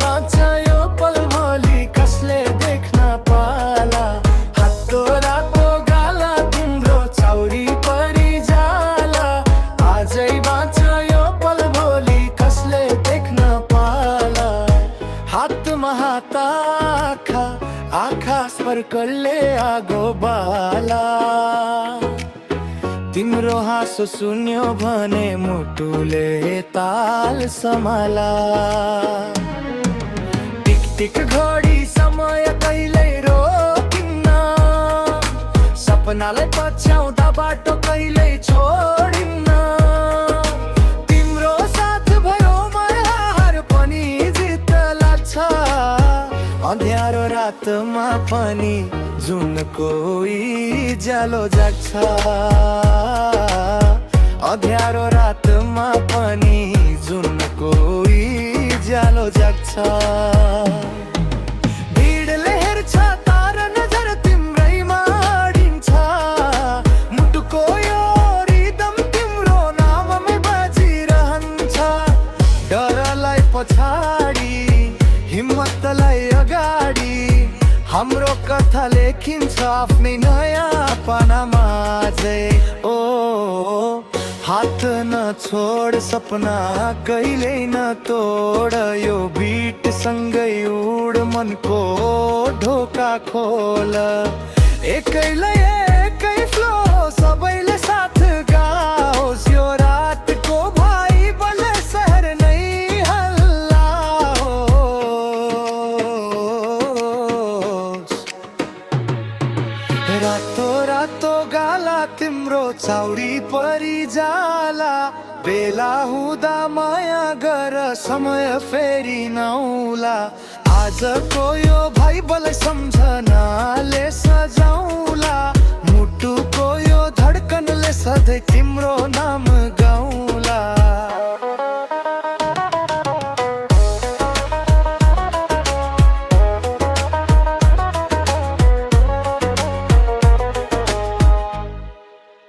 बाँच्यो पल भोलि कसले देख्न पाला। हातो रातो गाला तिम्रो चौरी परि जाला। आजै बाँच्यो पल भोलि कसले देख्न पाला। हातमा हात आँखा आँखा स्पर्कलले आगो बाला। तिम्रो हाँसो सुन्यो भने मुटुले ताल सम्हाला। टिक टिक घडी समय कहिल्यै रोकिन्न। सपनालाई पछ्याउँदा बाटो कहिल्यै छोडिन्न। तिम्रो साथ भयो मलाई पनि जित लाग्छ। अँध्यारो रातमा पनि जुन कोही ज्यालो जाग्छ। अँध्यारो रातमा पनि जुन कोही ज्यालो जाग्छ। भिडले हेर्छ तर नजर तिम्रैमा अडिन्छ। मुटुको यो रिदम तिम्रो नाममै बाजिरहन्छ। डरलाई पछाडि हिम्मतलाई अगाडि हाम्रो कथा लेखिन्छ आफ्नै नयाँ पानामा अझै। ओ हात नछोड सपना कहिल्यै नतोड। यो बिट सँगै उड मनको ढोका खोल। एकैलाई एकै फ्लो सबैले साथ गाओस्। यो रातको भाइ बल सहर नै हल्ला होस्। रातो रातो गाला तिम्रो चौरी परि जाला। बेला हुँदा माया गर समय फेरि नौला। आजको यो भाइ बल सम्झना